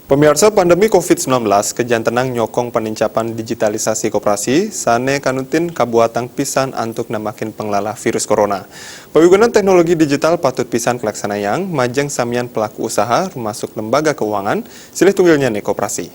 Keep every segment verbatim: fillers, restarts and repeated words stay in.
Pamiarsa, pandemi covid sembilan belas kajantenang nyokong panincapan digitalisasi koperasi, sane kanutin kabuatang pisan antuk namakin panglalah virus corona. Pawigunan teknologi digital patut pisan kalaksanayang, majeng samian pelaku usaha, rumasuk lembaga keuangan, silih tunggilnyane koperasi.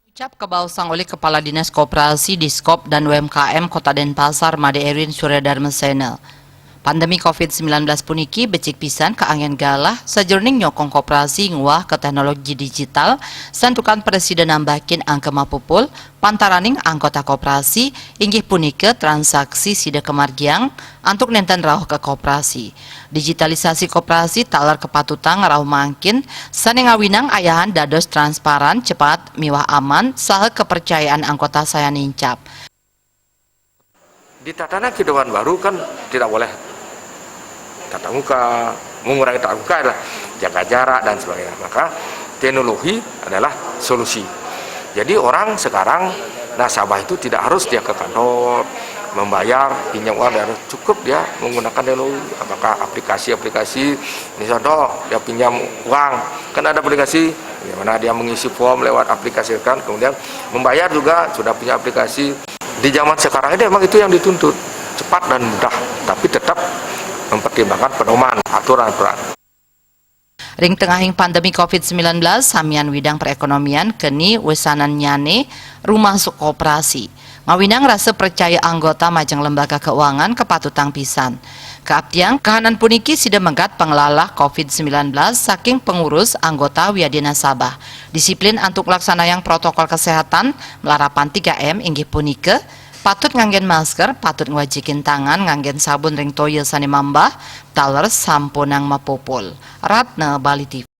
Ucap kabaosang olih Kepala Dinas Koperasi, Diskop, dan U M K M Kota Denpasar, Made Erwin Surya Dharmasena. Pandemi covid sembilan belas puniki becik pisan kaanggen galah sajeroning nyokong koperasi nguah ka teknologi digital, santukan prasida nambakin angka mapupul pantaraning anggota koperasi, inggih punika transaksi sida kamargiang antuk nenten rauh ka koperasi. Digitalisasi koperasi taler kapatutang rauh mangkin sane ngawinang ayahan dados transparan, cepat, miwah aman, saha kepercayaan anggota sayan nincap. Di tatanan kehidupan baru kan tidak boleh tatap muka, mengurangi tatap muka adalah jaga jarak dan sebagainya. Maka teknologi adalah solusi. Jadi orang sekarang nasabah itu tidak harus dia ke kantor membayar, pinjam uang, dan cukup dia menggunakan teknologi. Apakah aplikasi-aplikasi, ini contoh, dia pinjam uang, kan ada aplikasi, bagaimana dia mengisi form lewat aplikasi kan, kemudian membayar juga sudah punya aplikasi. Di zaman sekarang ini memang itu yang dituntut, cepat dan mudah, tapi tetap mempertimbangkan pedoman, aturan-aturan. Ring tengahing pandemi covid sembilan belas, samian widang perekonomian keni wesanannyane rumasuk koperasi. Ngawinang rasa percaya anggota majeng lembaga keuangan kapatutang pisan. Kaaptiang, kahanan puniki sida megat panglalah covid sembilan belas saking pengurus, anggota, wiadin nasabah. Disiplin antuk nglaksanayang protokol kesehatan, malarapan tiga M inggih punika, patut nganggen masker, patut ngwajikin tangan nganggen sabun ring toya sane mambah, taler sampunang mapupul. Ratna, Bali T V.